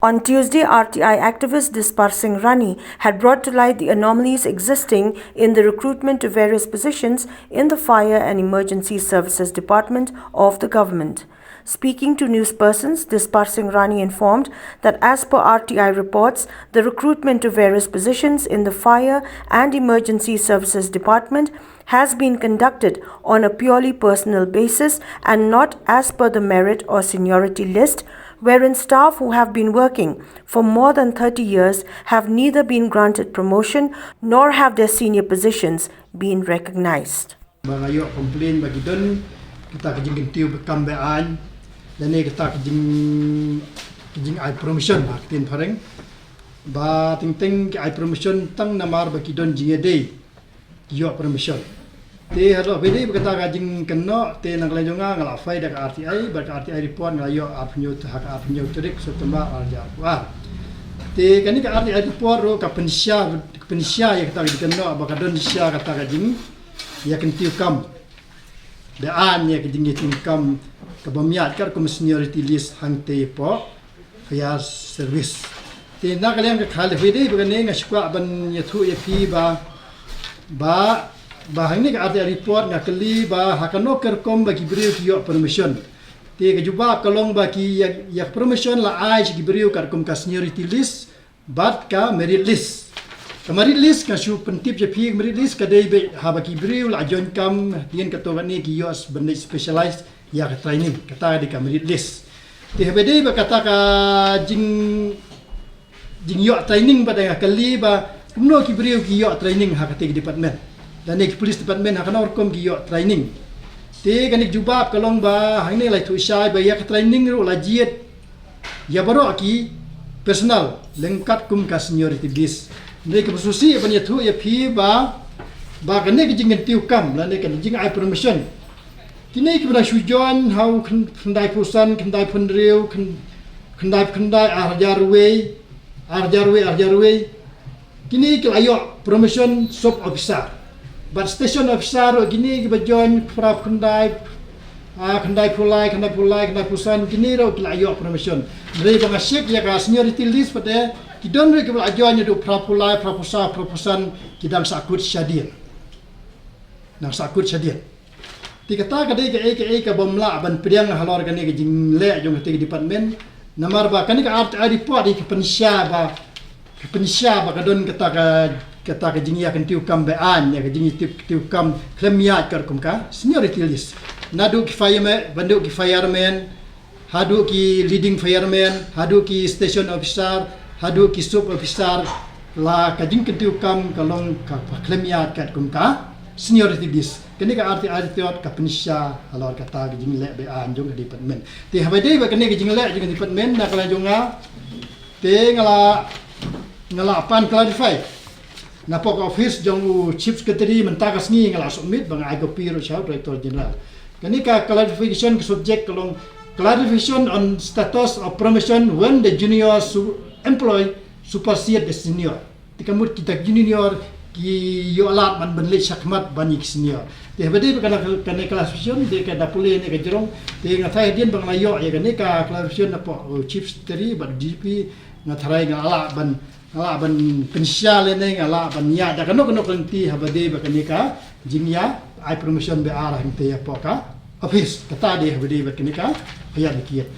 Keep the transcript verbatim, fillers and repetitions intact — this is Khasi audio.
On Tuesday, R T I activist Dispar Singh Rani had brought to light the anomalies existing in the recruitment to various positions in the Fire and Emergency Services Department of the government. Speaking to newspersons, Dispar Singh Rani informed that as per R T I reports, the recruitment to various positions in the Fire and Emergency Services Department has been conducted on a purely personal basis and not as per the merit or seniority list, wherein staff who have been working for more than thirty years have neither been granted promotion nor have their senior positions been recognized. Ba nga ïoh complain ba ki don kita ki jingkyntiew kam be-aiñ, lane kita ki jing, ki jingai promotion ha ka ktien phareng. Ba teng teng ki ai promotion tang namar ba ki don jingïadei ki ïoh promotion. Te haduh ba dei ba kata ka jingkynnoh, te na ka liang jong nga, nga la file da ka R T I, bad ka R T I report nga la ïoh arphew hynñiew, ha ka arphew hynñiew tarik September ar hajar arphew ar. Te kane ka R T I report ruh ka pynshai, ka pynshai ïa kata ka jingkynnoh ba ka don shisha kata ka jing, ïa kyntiew kam, da an ïa ka jingïatyngkam ka bym ïaid katkum seniority list hangtei hapoh fire service. Te na ka liang ka khalify dei ba kane nga sngewkwah ban ïathuh ïa phi ba, ba, ba hangne ka R T I report nga kylli ba ha kano ka rukom ba ki briew ki ïoh promotion. Te ka jubab ka long ba ki ïa, ïa ka promotion la ai sha ki briew katkum ka seniority list bad ka merit list. Ka merit list ka shu pyntip ïa phi, ka merit list ka dei beit haba ki briew la join kam, hadien kato kane ki ïoh ban leit specialize ïa ka training, kata ka dei ka merit list. Te haba dei ba kata ka jing, jingïoh training, bad nga kylli ba kumno ki briew ki ïoh training ha kata ka department, lane ki police department ha kano rukom ki ïoh training. Te kane ka jubab ka long ba hangne la ïathuh shai ba ïa ka training ruh la jied ïa baroh ki personnel lyngkot kum ka seniority list. Hynrei kaba sngewsih ban ïathuh ïa phi ba, ba kane ka jingkyntiew kam lane ka jingai promotion, kine kiba dang shu join ha u khyn-, khyndaiphew san, khyndaiphew hynriew, khyn-, khyndaiphew khyndai, ar hajar wei, ar hajar wei, ar hajar wei, kine ki la ïoh promotion sub officer. Bad station officer ruh kine kiba join phraphew khyndai, ah, khyndaiphew lai, khyndaiphew lai, khyndaiphew san, kine ruh ki la ïoh promotion. Hynrei ba nga check ïa ka seniority list pat de, ki don ruh kiba la join naduh phraphew lai, phraphew saw, phraphew san, ki dang sahkut shadien. Dang sahkut shadien. Te kata ka dei kaei kaei kaba ym lah ban pdiang halor kane ka jingleh jong kata ka department. Namar ba kane ka R T I report ka pynshai ba, ka pynshai ba ka don kata ka, kata ka jingïakyntiew kam be-aiñ, ïa ka jingïakyntiew kam khlem ïaid katkum ka seniority list. Naduh ki fireman, ba naduh ki fireman, haduh ki leading fireman, haduh ki station officer, haduh ki sub officer, la ka jingkyntiew kam ka long kaba khlem ïaid katkum ka seniority list. Kane ka R T I report ka pynshai halor kata ka jingleh be-aiñ jong ka department. Te haba dei ba kane ka jingleh jong ka department na ka liang jong nga, te nga la, nga la pan clarify napoh ka office jong u Chief Secretary mynta ka sngi, nga la submit ba nga ai copy ruh sha u Director General. Kane ka clarification ka subject ka long clarification on status of promotion when the junior su-, employee supersede the senior. Te ka mut kita ki junior ki ïoh lad ban, ban leit shakhmat ban ïa ki senior. Te haba dei ba kane, kane clarification, te ka da pule ne ka jrong, te nga tharai hadien ba nga la ïoh ïa kane ka clarification napoh, uh, Chief Secretary bad D G P, nga tharai nga lah ban, nga lah ban pynshai lane nga lah ban ïa da kano kano ka lynti haba dei ba kane ka jingïa ai promotion be-ar hangtei hapoh ka office. Kata dei haba dei ba kane ka haba ïa dei kiet.